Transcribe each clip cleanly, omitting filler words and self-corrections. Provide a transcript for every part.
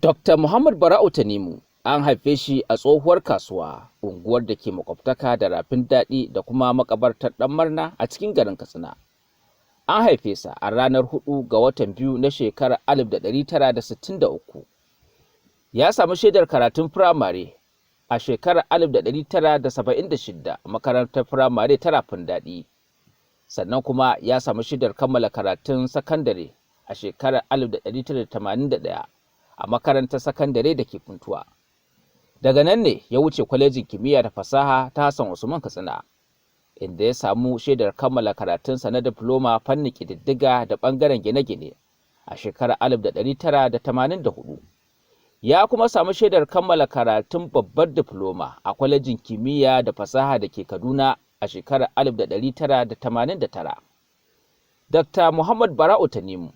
Dr. Muhammad Bara'u Tanimu an haife shi a Tsohuwar Kasuwa, unguwar da ke makwabtaka da Rafin Daɗi da kuma makabartar Ɗan Marna a cikin garin Katsina. An haife sa a ranar 4 ga watan 2 na shekarar 1963. Ya samu shaidar karatun firamare a shekarar 1976 a makarantar firamare ta Rafin Daɗi. Sannan kuma ya samu shaidar kammala karatun sakandare a shekarar 1981 a makarantar sakandare da ke Funtuwa. Daga nan ne ya wuce Kwalejin Kimiyya da Fasaha ta Hassan Usman Katsina, inda ya samu shaidar kammala karatunsa na difloma fannin ƙididdiga da ɓangaren gine-gine a shekarar 1984. Ya kuma samu shaidar kammala karatun babbar difloma a Kwalejin Kimiyya da Fasaha da ke Kaduna a shekarar 1989. Dr. Muhammad Bara'u Tanimu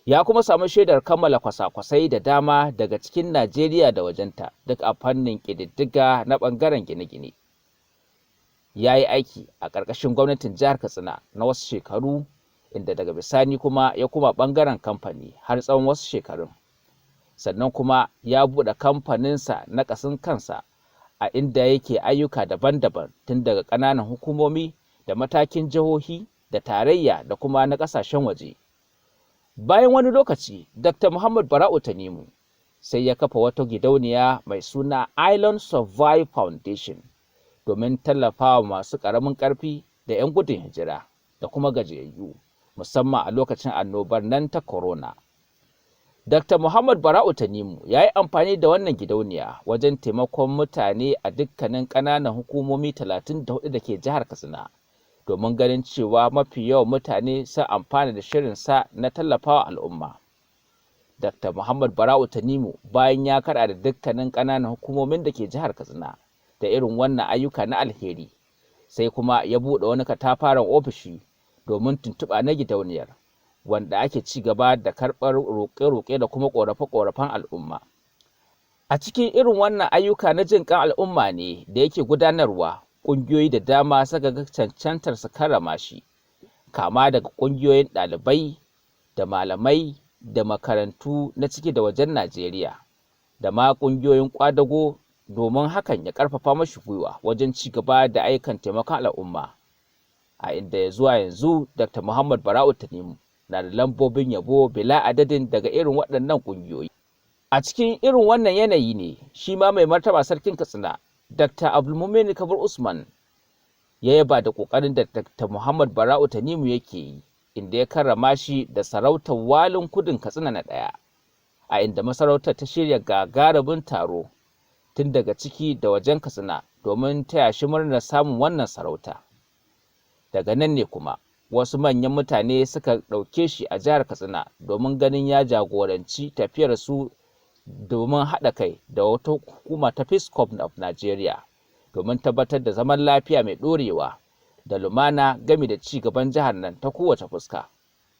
ya kuma samu shaidar kammala kwasa-kwasai da dama daga cikin Najeriya da wajenta, duk a fannin ƙididdiga na ɓangaren gine-gine. Ya yi aiki a ƙarƙashin gwamnatin jihar Katsina na wasu shekaru, inda daga bisani kuma ya koma ɓangaren kamfani har tsawon wasu shekarun. Sannan kuma ya buɗe kamfaninsa na ƙashin kansa, a inda yake ayyuka daban-daban, tun daga ƙananan hukumomi da matakin jihohi da tarayya da kuma na ƙasashen waje. Bayan wani lokaci, Dr. Muhammad Bara'u Tanimu sai ya kafa wata gidauniya mai suna Island Survive Foundation domin tallafawa masu ƙaramin ƙarfi da 'yan gudun hijira da kuma gajiyayyu, musamman a lokacin annobar nan ta corona. Dr. Muhammad Bara'u Tanimu ya yi amfani da wannan gidauniya wajen taimakon mutane a dukkanin ƙananan hukumomi 34 da ke jihar Katsina, domin ganin cewa mafi yawan mutane sun amfana da shirinsa na tallafawa al'umma. Dr. Muhammad Bara'u Tanimu, bayan ya kaɗa da dukkanin ƙananan hukumomin da ke jihar Katsina da irin wannan ayyuka na alheri, sai kuma ya buɗe wani katafaren ofishi domin tuntuɓa na gidauniyar, wanda ake ci gaba da karɓar roƙe-roƙe da kuma ƙorafe-ƙorafen al'umma. A cikin irin wannan ayyuka na jin ƙan al'umma ne da yake gudanarwa, ƙungiyoyi da dama suka ga cancantar su karrama shi, kama daga ƙungiyoyin ɗalibai da malamai da makarantu na ciki da wajen Najeriya, da ma ƙungiyoyin ƙwadago, domin hakan ya ƙarfafa mashi gwiwa wajen ci gaba da ayyukan taimakon al'umma. A inda ya zuwa yanzu Dr. Muhammad Bara'u Tanimu na da lambobin yabo bila adadin daga irin waɗannan ƙungiyoyi. A cikin irin wannan yanayi ne shi ma mai martaba Sarkin Katsina, Dr. Abdulmumin Kabir Usman, ya yaba da ƙoƙarin da Dr. Muhammad Bara'u Tanimu yake yi, inda ya karrama shi da sarautar Walin Kudin Katsina na ɗaya, a inda masarautar ta shirya gagarumin taro tun daga ciki da wajen Katsina domin taya shi murnar samun wannan sarauta. Daga nan ne kuma wasu manyan mutane suka ɗauke shi a jihar Katsina domin ganin ya jagoranci tafiyar su domin haɗa kai da wata hukuma ta Peace Corps of Nigeria domin tabbatar da zaman lafiya mai ɗorewa da lumana game da ci gaban jihar nan ta kowace fuska.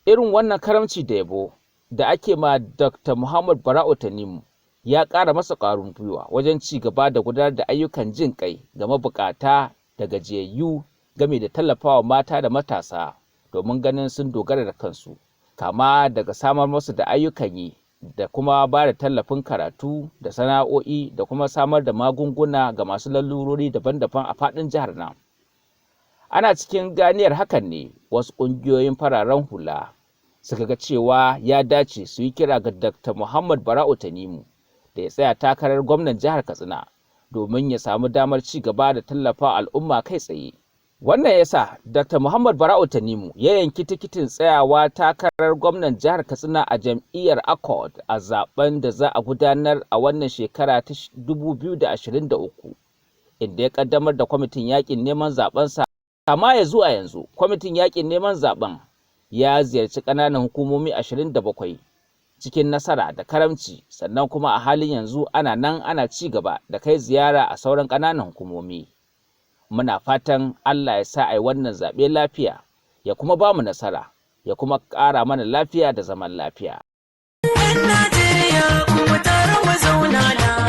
Irin wannan karamci da yabo da ake ma Dr. Muhammad Bara'u Tanimu ya ƙara masa ƙwarin gwiwa wajen ci gaba da gudanar da ayyukan jin ƙai ga mabukata da gajiyayyu, game da tallafawa mata da matasa domin ganin sun dogara da kansu, kama daga samar musu da ayyukan yi da kuma ba da tallafin karatu da sana'o'i da kuma samar da magunguna ga masu lalurori daban-daban a faɗin jihar nan. Ana cikin ganiyar hakan ne wasu ƙungiyoyin fararen hula suka ga cewa ya dace su yi kira ga Dr. Muhammad Bara'u Tanimu da ya tsaya takarar gwamnan jihar Katsina domin ya samu damar ci gaba da tallafa al'umma kai tsaye. Wannan ya sa Dr. Muhammad Bara'u Tanimu ya yanki tikitin tsayawa takarar gwamnan jihar Katsina a jam'iyyar Accord a zaben da za a gudanar a wannan shekara ta 2023, inda ya kaddamar da kwamitin yakin neman zabensa. Kama ya zuwa yanzu, kwamitin yakin neman zaben ya ziyarci ƙananan hukumomi 27 cikin nasara da karamci, sannan kuma a halin yanzu ana nan ana ci gaba da kai ziyara a sauran ƙananan hukumomi. Muna fatan Allah ya sa a yi wannan zaɓe lafiya, ya kuma ba mu nasara, ya kuma ƙara mana lafiya da zaman lafiya. 'Yan Najeriya, kuma tare mu zauna.